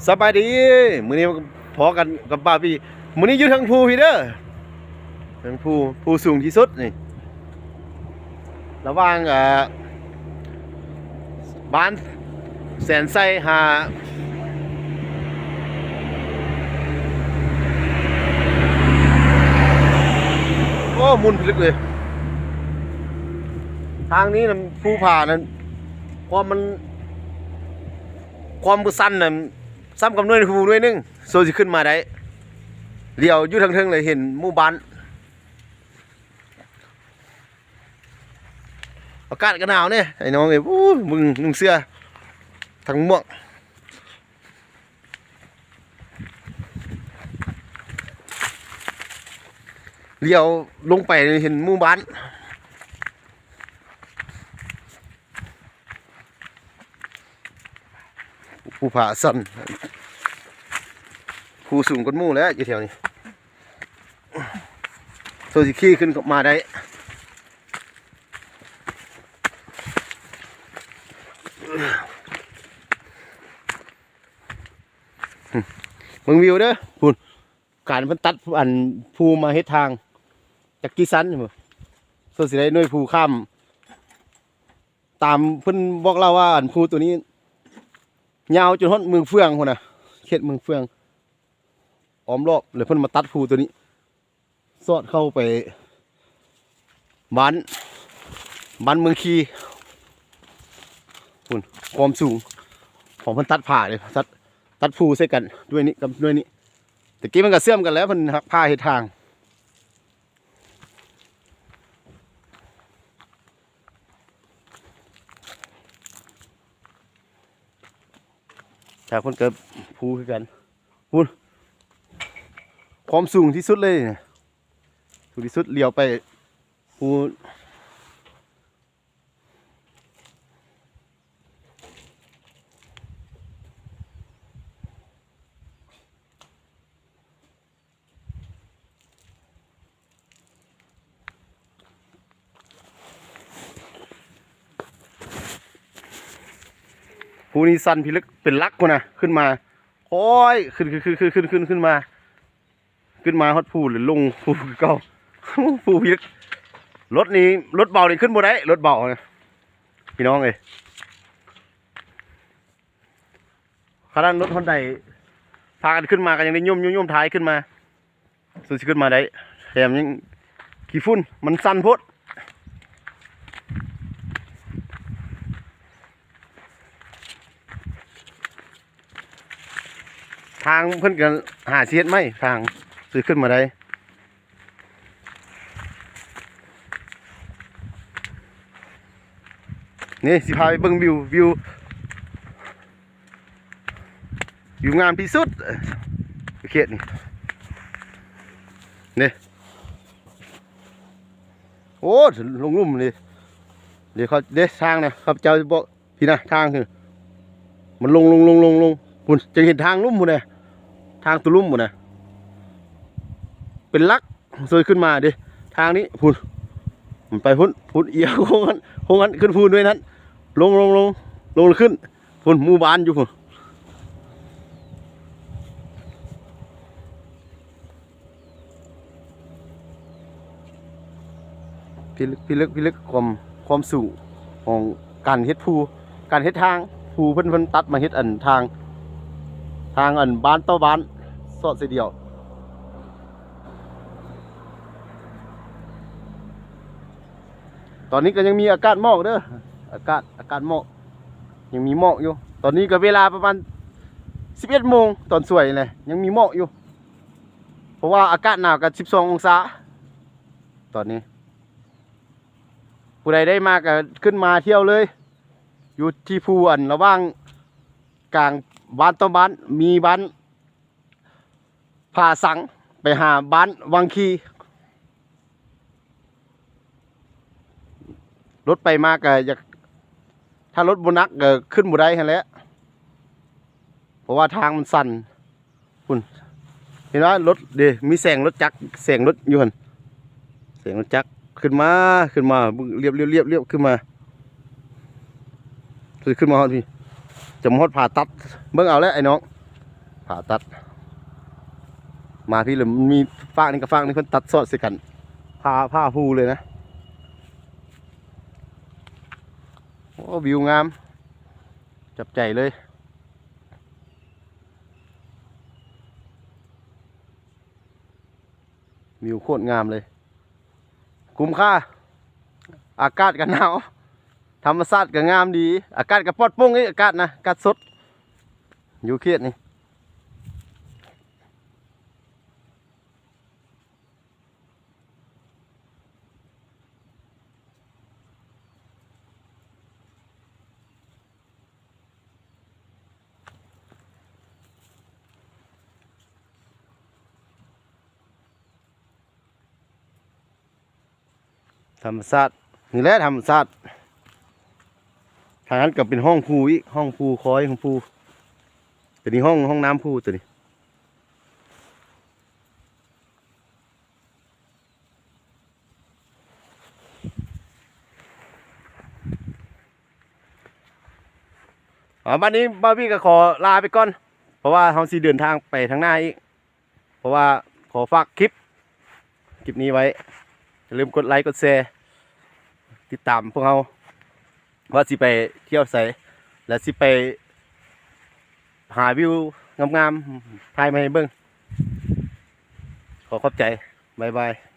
ສະບາຍດີ ມື້ນີ້ພໍ້ກັນກັບບ່າວປີ. ມື້ນີ້ຢູ່ເທິງພູພີ້ເດີ ເທິງພູ ພູສູງທີ່ສຸດນີ້ ລະຫວ່າງ ເອີ ບ້ານແສນໄຊຫາ ໂອ້ ໝຸ່ນພິລຶກເລີຍ. ທາງນີ້ນະ ພູຜານັ້ນ ຄວາມມັນ ຄວາມບໍ່ຊັນນະ ສ່ຳກັບໜ່ວຍພູໜ່ວຍໜຶ່ງ ໂຊຊິຂຶ້ນມາໄດ້. ຫຼຽວຢູ່ທາງເທິງເລີຍເຫັນໝູ່ບ້ານ. ອາກາດກໍໜາວເດ້ ໄອ້ນ້ອງເອີຍ. ໂອ້ຍ ມຶງນຸ່ງເສື້ອທັງໝວກ. ຫຼຽວລົງໄປເຫັນໝູ່ບ້ານ. ພູຜາຊັນ ພູສູງກວ່າໝູ່ແຫຼະຢູ່ແຖວນີ້. ໂຊຊິຂີ່ຂຶ້ນມາໄດ້. ເບິ່ງວິວເດີ ພຸ້ນ ການເພິ່ນຕັດອັນພູມາເຮັດທາງ ຈັກກີ່ຊັ້ນ ໂຊຊິໄດ້ໜ່ວຍພູຂ້າມ. ຕາມເພິ່ນບອກເລົ່າວ່າ ອັນພູໂຕນີ້ຍາວຈົນຮອດເມືອງເຟືອງພຸ້ນນະ ເຂດເມືອງເຟືອງ ອ້ອມລອບ ແລ້ວເພິ່ນມາຕັດພູໂຕນີ້ ສອດເຂົ້າໄປບ້ານ ບ້ານເມືອງຄີ. ພຸ້ນ ຄວາມສູງຂອງເພິ່ນຕັດຜາເດ້ ຕັດ ຕັດພູໃສ່ກັນ ໜ່ວຍນີ້ກັບໜ່ວຍນີ້. ແຕ່ກີ້ມັນກໍເຊື່ອມກັນແລ້ວ ເພິ່ນຫັກຜາເຮັດທາງ. ທາງເພິ່ນກໍພູຄືກັນ ພຸ້ນ ຄວາມສູງທີ່ສຸດເລີຍ ສູງທີ່ສຸດ ຫຼຽວໄປພຸ້ນ. ພູນີ້ຊັນພິລຶກເປັນຫຼັກພຸ້ນນະ ຂຶ້ນມາ ຄ່ອຍຂຶ້ນ ຂຶ້ນ ຂຶ້ນ ຂຶ້ນ ຂຶ້ນ ຂຶ້ນ ຂຶ້ນມາ ຂຶ້ນມາຮອດພູ ແລ້ວລົງພູຄືເກົ່າ. ພູພີ້ ລົດນີ້ ລົດເບົານີ້ຂຶ້ນບໍ່ໄດ້ ລົດເບົານະ ພີ່ນ້ອງເອີຍ. ຂະໜາດລົດຮອນໄດພາກັນຂຶ້ນມາ ກໍຍັງໄດ້ໂຍມໆໆທ້າຍຂຶ້ນມາ ສຸດຊິຂຶ້ນມາໄດ້. ແຖມຍັງຂີ້ຝຸ່ນ ມັນຊັນໂພດ. ທາງເພິ່ນກໍຫາຊິເຮັດໃໝ່ ທາງຊິຂຶ້ນມາໄດ້. ນີ້ຊິພາໄປເບິ່ງວິວ ວິວ ວິວງາມທີ່ສຸດ ເຂດນີ້ ນີ້. ໂອ້ ລົງລຸ່ມນີ້ ເດ ເຂົາ ເດ ທາງນະ ຂ້າພະເຈົ້າຊິບອກ ພີ້ນະ ທາງ ມັນລົງ ລົງ ລົງ ລົງ ລົງ ພຸ້ນ ຈະເຫັນທາງລຸ່ມພຸ້ນນະ ທາງຕຸລຸ່ມພຸ້ນນະ ເປັນຫຼັກ ໂຊຍຂຶ້ນມາເດ້ ທາງນີ້ ພຸ້ນ ມັນໄປພຸ້ນ ພຸ້ນ ອຽງໂຄ້ງຫັ້ນ ໂຄ້ງຫັ້ນ ຂຶ້ນພູໜ່ວຍນັ້ນ ລົງ ລົງ ລົງ ລົງແລ້ວຂຶ້ນ ພຸ້ນ ໝູ່ບ້ານຢູ່ພຸ້ນ. ພິລຶກ ພິລຶກ ພິລຶກ ຄວາມ ຄວາມສູງຂອງການເຮັດພູ ການເຮັດທາງ ພູເພິ່ນ ເພິ່ນຕັດມາເຮັດອັນທາງ ທາງອັນບ້ານຕໍ່ບ້ານ ສອດໃສ່ດຽວ. ຕອນນີ້ກໍຍັງມີອາກາດໝອກເດີ ອາກາດ ອາກາດໝອກ ຍັງມີໝອກຢູ່. ຕອນນີ້ກໍເວລາປະມານສິບເອັດໂມງຕອນສວຍນີ້ແຫຼະ ຍັງມີໝອກຢູ່. ເພາະວ່າອາກາດໜາວກໍສິບສອງອົງສາຕອນນີ້. ຜູ້ໃດໄດ້ມາກໍຂຶ້ນມາທ່ຽວເລີຍ ຢູ່ທີ່ພູອັນລະຫວ່າງກາງບ້ານຕໍ່ບ້ານ ມີບ້ານຜາສັງ ໄປຫາບ້ານວັງຄີ. ລົດໄປມາກໍຢາກ ຖ້າລົດບໍ່ໜັກກໍຂຶ້ນບໍ່ໄດ້ຫັ້ນແຫຼະ ເພາະວ່າທາງມັນຊັນ. ພຸ້ນ ເຫັນວ່າລົດເດ ມີແສງລົດຈັກ ແສງລົດຢູ່ຫັ້ນ ແສງລົດຈັກ ຂຶ້ນມາ ຂຶ້ນມາ ລຽບ ລຽບ ລຽບ ລຽບ ຂຶ້ນມາ ຂຶ້ນມາຮອດພີ້ ຈະມາຮອດຜາຕັດ. ເບິ່ງເອົາແຫຼະໄອ້ນ້ອງ ຜ່າຕັດ ມາພີ້ລະມີຟາກນີ້ກັບຟາກນີ້ ເພິ່ນຕັດສອດໃສ່ກັນ ຜ່າ ຜ່າພູເລີຍນະ. ໂອ້ ວິວງາມ ຈັບໃຈເລີຍ. ວິວໂຄດງາມເລີຍ ກຸ້ມຄ່າ. ອາກາດກໍໜາວ ທຳມະຊາດກໍງາມດີ ອາກາດກໍປອດໂປ່ງອີກ ອາກາດນະ ອາກາດສົດ ຢູ່ເຂດນີ້. ທຳມະຊາດ ນີ້ແຫຼະທຳມະຊາດ. ທາງນັ້ນກໍເປັນຮ່ອງພູອີກ ຮ່ອງພູ ຄອຍຂອງພູ. ຕົວນີ້ຮ່ອງ ຮ່ອງນ້ຳພູຕົວນີ້. ເອົາ ບັດນີ້ບ່າວວີກໍຂໍລາໄປກ່ອນ ເພາະວ່າເຮົາຊິເດີນທາງໄປທາງໜ້າອີກ. ເພາະວ່າຂໍຝາກຄລິບ ຄລິບນີ້ໄວ້ ຢ່າລືມກົດໄລກົດແຊ ຕິດຕາມພວກເຮົາ ວ່າຊິໄປທ່ຽວໃສ ແລະ ຊິໄປຫາວິວງາມໆ ຖ່າຍມາໃຫ້ເບິ່ງ. ຂໍຂອບໃຈ ບາຍບາຍ.